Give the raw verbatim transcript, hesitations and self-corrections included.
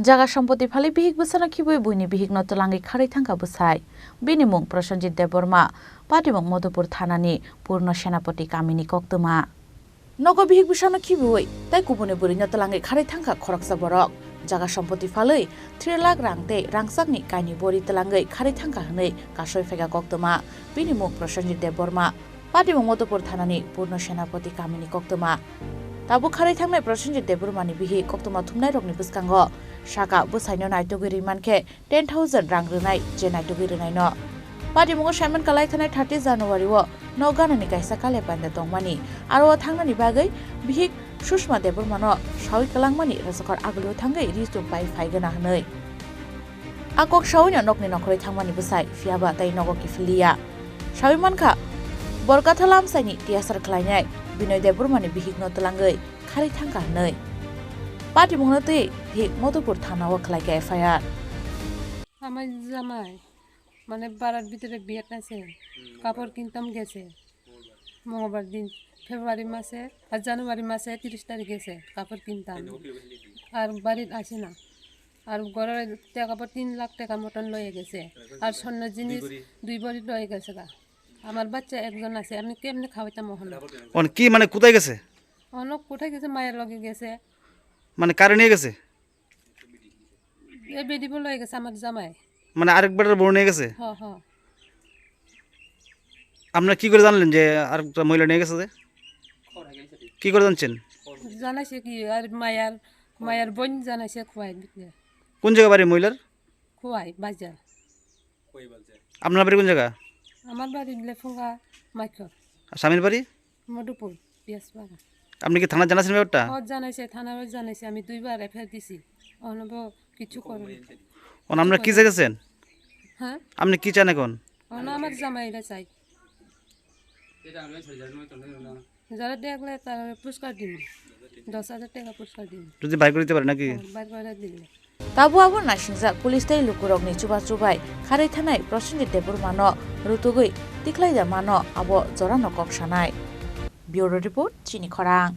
Jaga sompoti phalwi bihik bwsano khibwi buini bihikno twlangwi kharwi thangkha bwsai. Bini mung Prosenjit Debbarma, patimung Madhupur thanani Purno Senapati kamini koktwma. Nogo bihik bwsano khibiwi tei kubuni bwrwino twlangwi kharwi thangkha khoroksa borok. Jaga sompoti phalwi three lakh rang tei rangchakni kainwi bori twlangwi kharwi thangkha hwnwi kasoi phaikha koktwma. Bini mung Prosenjit Debbarma, patimung Madhupur thanani Purno Senapati kamini koktwma. Tabuk kharwi thangnai Prosenjit Debbarmani bihik koktwma thumnairokni bwskango saka bwsaino naitugwi rwi mankhe ten thousand rang rwnai je naitugwi rwnaino. Patimungo Simon Kalai thanai thirty January-o nok ganani kaisa kale panda tongmani, aro o thangnani bagwi bihik Sushma Debbarmano sawi kwlangmani rwchapkar agulio thangwi ri chum pai phai gana hwnwi. A kok sawino nokni nokhorwi thangmani bwsai, phiyaba tei nogo kiphilliya. Sawi mankha, Borkathala amchaini tiyasar khlainai Binoy Debbarmani bihikno twlangwi kharwi thangkha hwnwi. Patimungno twi bihik Madhupur thanao khlaikha F I R. আমার জামাই মানে বাড়ির ভিতরে বিয়েত আছে, কাপড় কিনতাম গেছে মঙ্গলবার দিন, ফেব্রুয়ারি মাসে আর জানুয়ারি মাসে তিরিশ তারিখ গেছে কাপড় কিনতাম, আর বাড়িত আসে না। আর ঘরের টাকা পর তিন লাখ টাকা মতন লয়ে গেছে, আর স্বর্ণ জিনিস দুই ভরি লয়ে গেছে গা। আমার বাচ্চা একজন আছে, আমি কেমনে খাওয়াইতাম ওখানে? অন কি মানে কোথায় গেছে? অনক কোথায় গেছে? মায়ের লগে গেছে। মানে কারে নিয়ে গেছে? এ বেডিবো লয়ে গেছে আমার জামাই। মানে আরেক বেটার বউ নিয়ে গেছে? হ, হ। আপনারা কি করে জানলেন যে আরেকটা মহিলা নিয়ে গেছে যে? কি করে জানছেন? জানাইছে কি আর মায়ার, মায়ার বোন জানাইছে খোয়াই বুঝলে। কোন জায়গা বাড়ি মহিলার? খোয়াই বাজার। আপনার বাড়ি কোন জায়গা? আমার বাড়ি লেফুঙ্গা মাইকর। আর স্বামীর বাড়ি? মধুপুর, পিয়াসপাড়া। আপনি কি থানায় জানাচ্ছেন ব্যাপারটা? ও জানাইছে, থানায় জানাইছে, আমি দুইবার এফআইআর দিছি, অনব কিছু করে না। ও, আপনারা কি চাইতেছেন? হ্যাঁ? আপনি কি চান এখন? অন আমার জামাইরা চাই। যারা দেখলে তারা পুরস্কার দিন, দশ হাজার টাকা পুরস্কার দিন। যদি বাইর করে দিতে পারে নাকি? হ্যাঁ, বাইর করে দিলে। Tabuk abo naisingjak police tei lukurokni chubachu bai kharwi thanai Prosenjit Debbarmano rutugwi tikhlai da mano abo jorano kok sanai. Bureau Report, Chini Khorang.